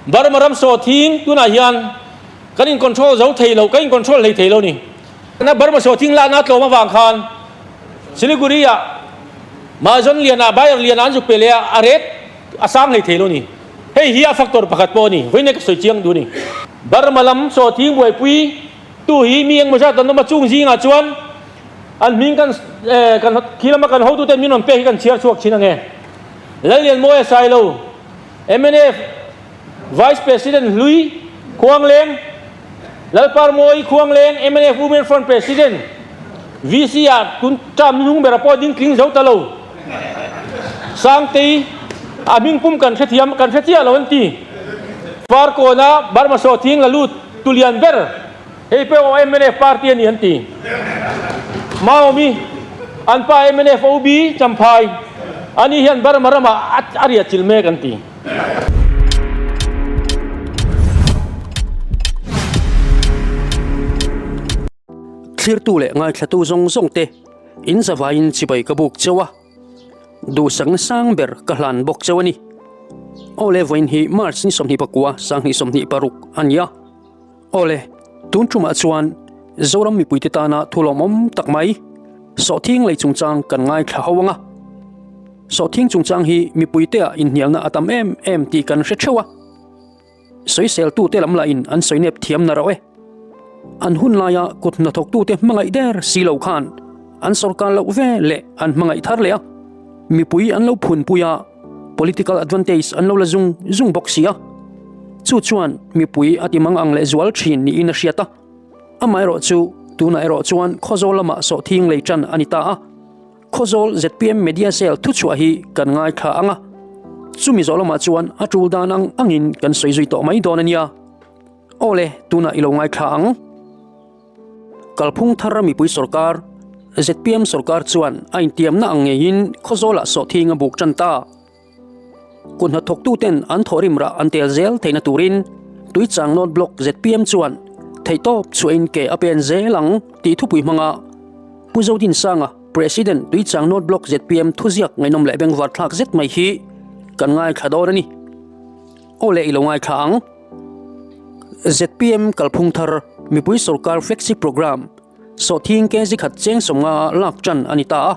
Burma ram sawhthing tunah hian kan in control zo thei lo, kan in control hlei thei lo ni. Burma sawhthing lakna a tlawm avang khan Siliguri ah Mahajon lian ah buyer lian ah an zuk pe leh a, a rate a sang hlei thei lo ni. Hei hi a factor pakhat pawh a ni. Vawiin ka sawi chiang duh a ni. Burma lam sawhthing buaipui tu hi mi engmaw zat an awm a, chung zingah chuan an hming kan kan khi lama kan hotuten min rawn pek hi kan chhiar chhuak thin ange. Lallianmawia Sailo, mnf Vice President Hlui Khuangleng, Lalparmawi Khuangleng, mnf Women Front President, VC ah tun term hnung bera pawh ding tling zo ta lo. Sangtei, a hming pum kan hrethiam, kan hre chiah lo an ti. Farkawna Burma Sawthing la lut tulian ber, hei pawh mnf party a ni an ti. Maomi, an pa mnf OB Champhai, ani hian Burma ramah a riah chilh mek an ti. Thlirtu leh ngaithlatu zawng zawng te in zavaiin chibai ka buk cheu a, duhsakna sang ber ka hlan bawk cheu a ni. Awle vawiin hi March ni 24 2026 a ni a. Awle, tun tumah chuan Zoram mipuite tana thu lawmawm tak mai sawhthing lei chungchang kan ngaithla ho ang a. Sawhthing chungchang hi mipuiteah inhnialna a tam em em tih kan hre theuh a. Sawiseltute lam lahin an sawi nep thiam na rauh e. An hun laia kut hnathawktute hmangaih der si lo khan an sawrkar loh ve leh an hmangaih thar leh a. Mipui an lo phunpui a, political advantage an lo la zung zung bawk si a. Chu chuan mipui a ti mang ang leh zual thin niin a hriat a. Amaherawh chu tunah erawh chuan Khawzawl lamah sawhthing lei tan a ni ta a. Khawzawl zpm Media Cell thuchhuah hi kan ngaithla ang a, chumi zawh lamah chuan a tul dan ang angin kan sawi zui tawh mai dawn a nia. Awle, tunah i lo ngaithla ang. Kalphung thar mipui sawrkar, zpm sawrkar chuan a intiamna ang ngeiin Khawzawlah sawhthing a buk tan ta. Kut hnathawktuten an thawhrim rah an tel zel theihna turin Tuichang North Block zpm chuan theihtawp chhuahin ke a pen zel ang tih thupui hmanga Pu Zodinsanga, President, Tuichang North Block zpm thuziak ngaihnawm leh bengvar thlak zet mai hi kan ngaithla dawn a ni. Aw le i lo ngaithla ang. Zpm kalphung thar mipui sawrkar flexi programme Sawhthing kg khat cheng sawmnga lak tan a ni ta a.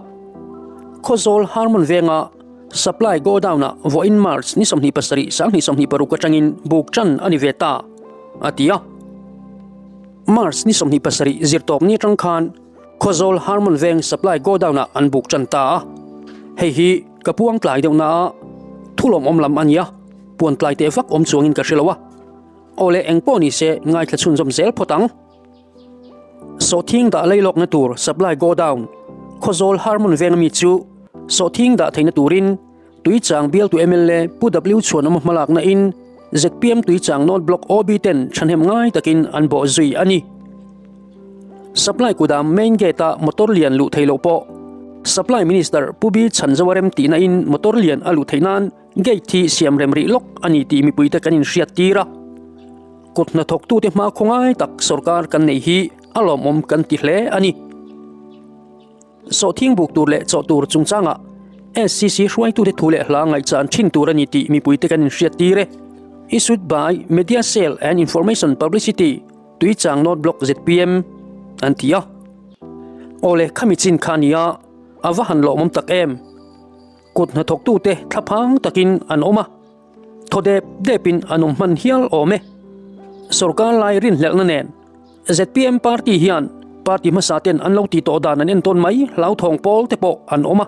Khawzawl Harmon venga Supply Godown ah vawiin March ni 27 2026 atangin buk tan a ni ve ta, a ti a. March ni 27 zirtawp ni atang khan Khawzawl Harmon veng Supply Godown ah an buk tan ta a. Hei hi ka puang tlai deuh na a, thulawmawm lam a nia, puan tlai teh vak awm chuangin ka hre lo a. Aw le eng pawh ni se ngaithla chhunzawm zel phawt ang. Sawhthing dah leilawkna tur supply godown Khawzawl Harmon veng ami chu sawhthing dah theihna turin Tuichang bialtu mla Pu W Chhuanawma hmalakna in zpm Tuichang North Block OB ten thahnem ngai takin an bawh zui a ni. Supply kudam main gate a motor lian luh theih loh pawh Supply Minister Pu B Chhanzoa rem tihna in motor lian a luh theih nan gate hi siam rem rih lawk a ni tih mipuite kan inhriat tir a. Kut hnathawktute hma khawngai tak sawrkar kan neih hi a lawmawm kan ti hle a ni. Sawhthing buk tur leh chawh tur chungchangah SCC hruaitute thu leh hla ngaihchan thin tur a ni tih mipuite kan inhriat tir e. Issued by Media Cell and Information Publicity, Tuichang North Block zpm an ti a. Awle khami chin kha nia a va han lawmawm tak em. Kut hnathawktute thlaphang takin an awm a. Thaw dep depin an awm hman hial awm e. Sorkar lai rinhlelhna nen zpm party hian party hmasa ten an lo tih tawh dan an entawn mai hlauthawng pawl te pawh an awm a.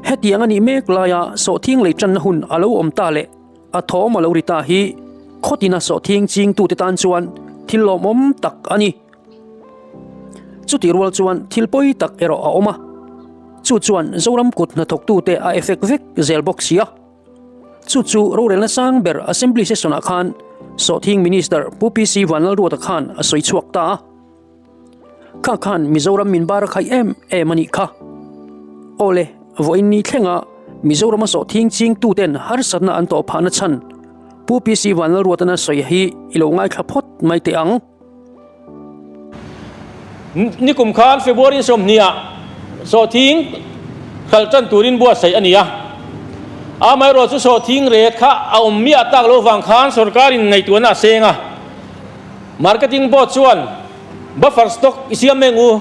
Hetiang a nih mek laia sawhthing lei tanna hun a lo awm ta leh a thawm a lo ri ta hi khawtina sawhthing chingtute tan chuan thil lawmawm tak a ni. Chutih rual chuan thil pawi tak erawh a awm a, chu chuan Zoram kut hnathawktute a effect vek zel bawk si a. Chu chu rorelna sang ber Assembly session ah khan Sawhthing Minister Pu PC Vanlalruata khan a sawi chhuak ta a. Kha khan Mizoram min bar a khaih em em a nih kha. Awle, vawiin ni thlenga Mizorama sawhthing chingtuten harsatna an tawh phahna chhan Pu PC Vanlalruatana sawi hi i lo ngaithla phawt mai teh ang. Nikum khan February 20 ah sawhthing khalh tan turin buatsaih a ni a. Amaherawhchu sawhthing ret kha a awm miah tak lo vang khan sorkarin ngaihtuahna a seng a. Marketing board chuan buffer stock i siam eng u,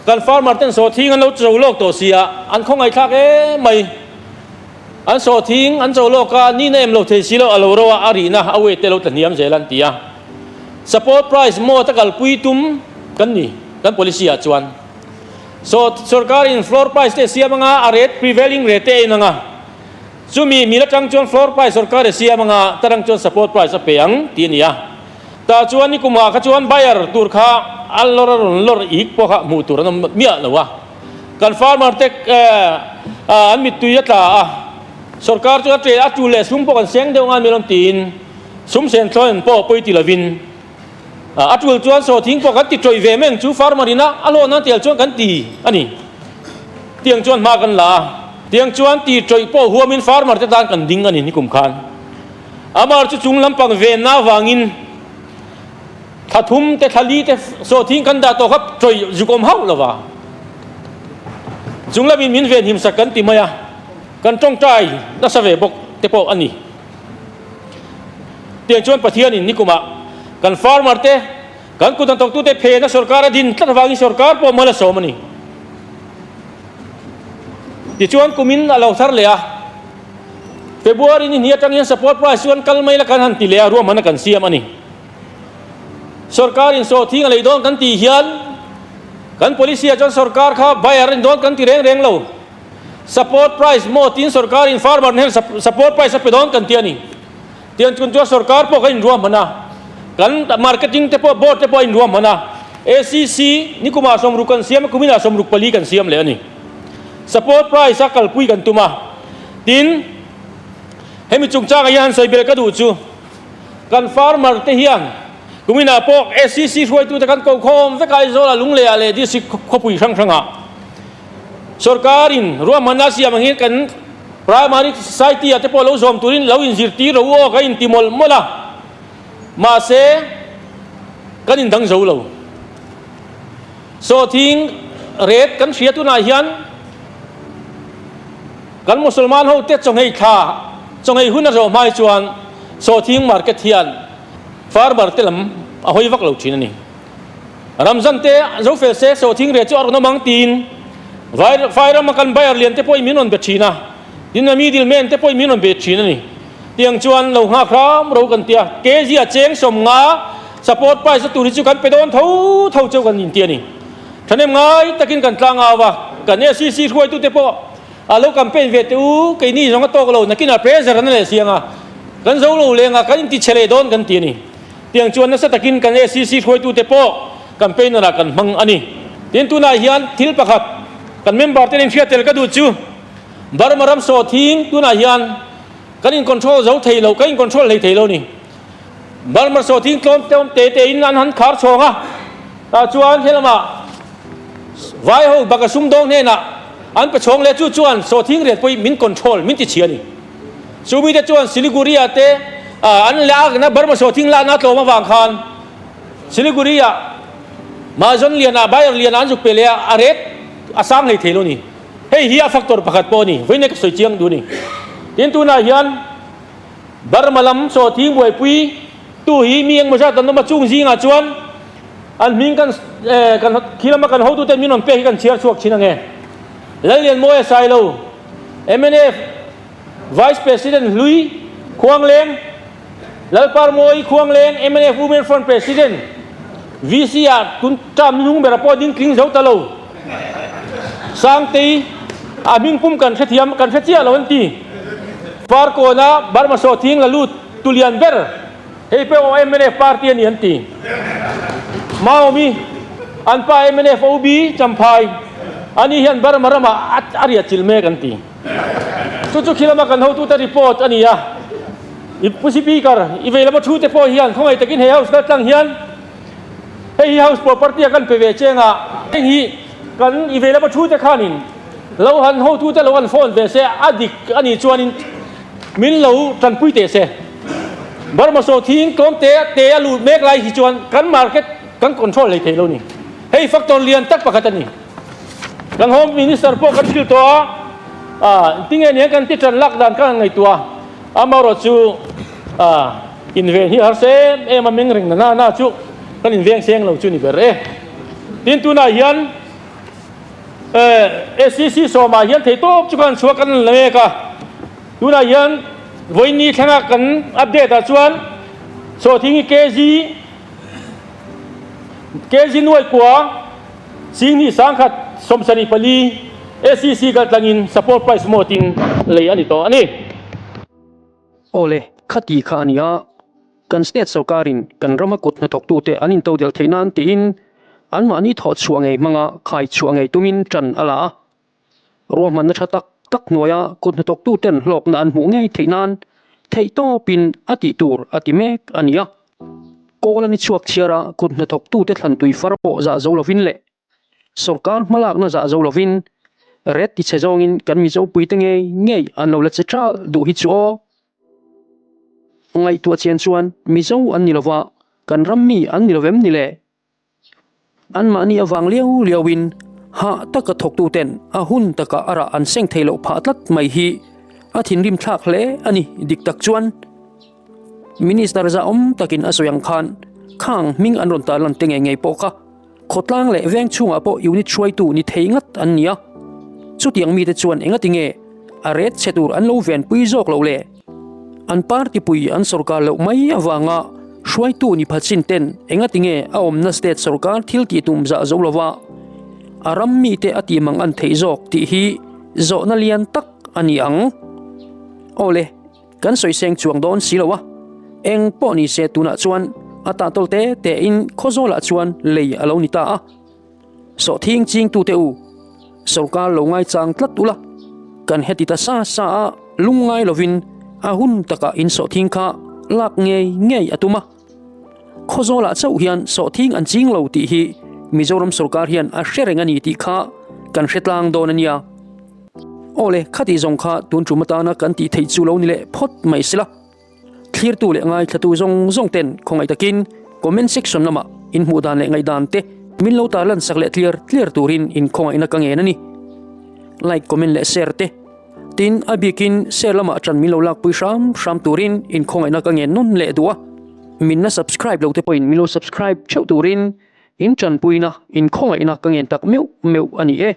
kan farmer ten sawhthing an lo cho lawk tawh si a, an khawngaihthlak em mai. An sawhthing an cho lawk a, nihna em lo thei si lo, a lo ro a, a rihna a weight te lo tla hniam zel an ti a. Support price mawt a kalpui tum kan ni kan policy ah chuan. Saw sorkar in floor price te a siam anga, a rate prevailing rate te a in anga, chumi mil atang chuan floor price sorkar a siam anga, tarang chuan support price a pe ang tih a ni a. Tah chuan ni kumah kha chuan buyer tur kha a lawr a rawn lawr ik pawh kha hmuh tur an awm miah lo a. Kan farmer te an mittui a tla a, sorkar chu a ṭe a ṭul leh sum pawh kan seng deuh ngai mai lo tiin sum sen thlawn pawh pawi ti lovin a ṭul chuan sawhthing pawh kan ti ṭawih ve meng chu farmer ina a hlawh nan tel chuan kan ti a ni. Tiang chuan hma kan la a, tiang chuan ti ṭawih pawh huamin farmer te tan kan ding a ni nikum khan. Amar chu chung lampang venna avangin Thla thum te thla li te sawhthing kan dah tawh kha ṭawih zuk awm hauh lova. Chung lamin min venhim sak kan ti mai a, kan ṭawngṭai nasa ve bawk te pawh a ni. Tiang chuan Pathianin nikumah kan farmer te, kan kut hnathawktute phena sorkar a din tlat avangin sorkar pawh mal a sawm a ni. Tichuan kumin a lo thar leh a, February ni hnih atang hian support price chu an kal mai la kan han ti leh a, ruahmanna kan siam a ni. Sorkar in sawhthing a lei dawn kan tih hian kan policy ah chuan sorkar kha buyer in dawn kan ti reng reng lo. Support price maw tiin sorkar in farmer hian support price a pe dawn kan ti a ni. Tiang chun chuan sorkar pawh kan inruahman a, kan marketing te pawh board te pawh a inruahman a. ACC nikumah 60 kan siam a, kuminah 64 kan siam leh a ni. Support price a kalpui kan tum a. Tin, hemi chungchangah hian han sawi belh ka duh chu, Kan farmer te hian kuminah pawh SCC hruaitute kan ko khawm vek a, Aizawl ah Lunglei ah leh district khawpui hrang hrang ah sorkarin ruahmanna a siam angin kan primary society ah te pawh lo zawm turin lo inzirtir ro aw ka inti mawlh mawlh a, mahse kan indang zo lo. Sawhthing ret kan hria tunah hian Kan Musulman ho te chawnghei thla, chawnghei hun a zawh hmai chuan Sawhthing market hian farmer te lam a hawi vak lo thin a ni. Ramzan te zo fel se Sawhthing reh chu a rawn awm ang tiin vai rama kan buyer lian te pawhin min rawn be thin a, tin a middle man te pawhin min rawn be thin a ni. Tiang chuan lo nghak hram ro kan ti a, kg a cheng 50 support price a tur hi chu kan pe dawn tho tho cheu kan inti a ni. Thahnem ngai takin kan tlang au a, kan SEC hruaitute pawh A lo campaign ve teh u, keini zawng a tawk lo, nakinah pressure an la leh siang a, kan zo lo leng a, kan inti chhe leh dawn kan ti a ni. Tiang chuan nasa takin kan SEC hruaitute pawh campaigner ah kan hmang a ni. Tin, tunah hian thil pakhat kan member te inhriat tel ka duh chu, Burma ram sawhthing tunah hian kan in control zo thei lo, kan in control hlei thei lo a ni. Burma sawhthing tlawm te awm te te in an han khar chhawng a, tah chuan helamah Vai ho baka sumdawng hnenah an pe chhawng leh chu chuan sawhthing riat pawhin min control min ti chhia a ni. Chu mite chuan Siliguri ah te an lakna Burma sawhthing lakna a tlawm avang khan Siliguri ah Mahajon lian ah buyer lian ah an zuk pe leh a, a rate a sang hlei thei lo a ni. Hei hi a factor pakhat pawh a ni. Vawiin ka sawi chiang duh a ni. Tin tunah hian Burma lam sawhthing buaipui tu hi mi engmaw zat an awm a, chung zingah chuan An hming kan kan khi lama kan hotute min rawn pek hi kan chhiar chhuak thin ange. Lallianmawia Sailo, mnf Vice President Hlui Khuangleng, Lalparmawi Khuangleng, mnf Women Front President, VC ah tun term hnung bera pawh ding tling zo ta lo. Sangtei, a hming pum kan hrethiam kan hre chiah lo an ti. Farkawna Burma Sawhthing la lut tulian ber. Hei pawh mnf party a ni an ti. Maomi, an pa mnf OB Champhai ani hian Burma ramah a riah chilh mek an ti. Chu chu khi lama kan hotute report a ni a. I Pu Speaker, i vei lama thu te pawh hian khawngaih takin hei house kal tlang hian hei hi house property a kan pe ve cheng a, heng hi kan i vei lama thu te khanin lo han hotute lo han phone ve se a dik a nih chuanin Min lo tanpui teh se. Burma sawhthing tlawm te te a lut mek lai hi chuan kan market kan control hlei thei lo ni. Hei factor lian tak pakhat a ni. Kan Home Minister pawh kan hrilh tawh a, A, tinge nia kan ti ṭan lak dan kha han ngaihtuah a, amaherawhchu a inven hi harsa em em a, meng reng na na na chu kan inveng seng lo chu ni ber e. Tin, tunah hian SCC sawmah hian theihtawp chu kan chhuak kan la mek a, tunah hian vawiin thlenga kan update ah chuan sawhthing hi kg kg nuai kua Singni 1074 SEC kaltlangin support price mawtin lei a ni tawh a ni. Awle, khati kha a ni a, kan state sorkarin kan rama kut hnathawktute an intodelh theih nan tiin anmahni thawh chhuah ngei hmanga khai chhuah ngei tumin ṭan a la a. Ruahmanna ṭha tak tak hnuaia kut hnathawktuten hlawkna an hmuh ngei theih nan theihtawpin a tih tur a ti mek a ni a. Kawl a ni chhuak chhiar a, kut hnathawktute thlan tui far pawh zah zo lovin leh sorkar hmalakna zah zo lovin ret tichhe zawngin kan Mizopuite ngei ngei an lo la che ṭal duh hi chu aw. Ngaihtuah chian chuan Mizo an ni lova, kan ram mi an ni lovem ni le? Anmahni avang liau liauin hah taka thawktuten a hun taka a rah an seng thei loh phah tlat mai hi a thinrim thlak hle a ni. Dik tak chuan Minister zahawm takin a sawi ang khan khang hming an rawn tarlan te ngei ngei pawh kha khawtlang leh veng chhungah pawh unit hruaitu ni thei ngat an ni a. Chutiang mite chuan engati nge a ret chhe tur an lo venpui zawk loh le? An party pui an sorkar loh mai avanga hruaitu ni phatsin ten engati nge a awmna state sorkar thil tih tum zah zo lova a ram mite a tih mang an theih zawk tih hi zawhna lian tak a ni ang. Awle, kan sawi seng chuang dawn si lo a, eng pawh ni se tunah chuan a tahtawl te te in Khawzawlah chuan lei a lo ni ta a. Sawhthing chingtute u, sorkar lo ngaichang tlat ula, kan heti ta sa sa a, lungngai lovin a hun takah in sawhthing kha lak ngei ngei a tum a. Khawzawlah chauh hian sawhthing an ching lo tih hi Mizoram sorkar hian a hre reng a ni tih kha kan hre tlang dawn a nia. Awle, khatih zawng kha tun tum atana kan tih theih chu lo ni leh phawt mai sela. Thlirtu leh ngaithlatu zawng zawng ten khawngaih takin comment section lamah in hmuh dan leh ngaihdan te min lo tarlan sak leh tliar tliar turin in khawngaihna ka ngen a ni. Like, comment leh share te tin a bikin share lamah ṭan min lo lakpui hram hram turin in khawngaihna ka ngen nawn leh duh a. Min la subscribe lo te pawhin min lo subscribe theuh turin in ṭanpuina in khawngaihna ka ngen tak meuh meuh a ni e.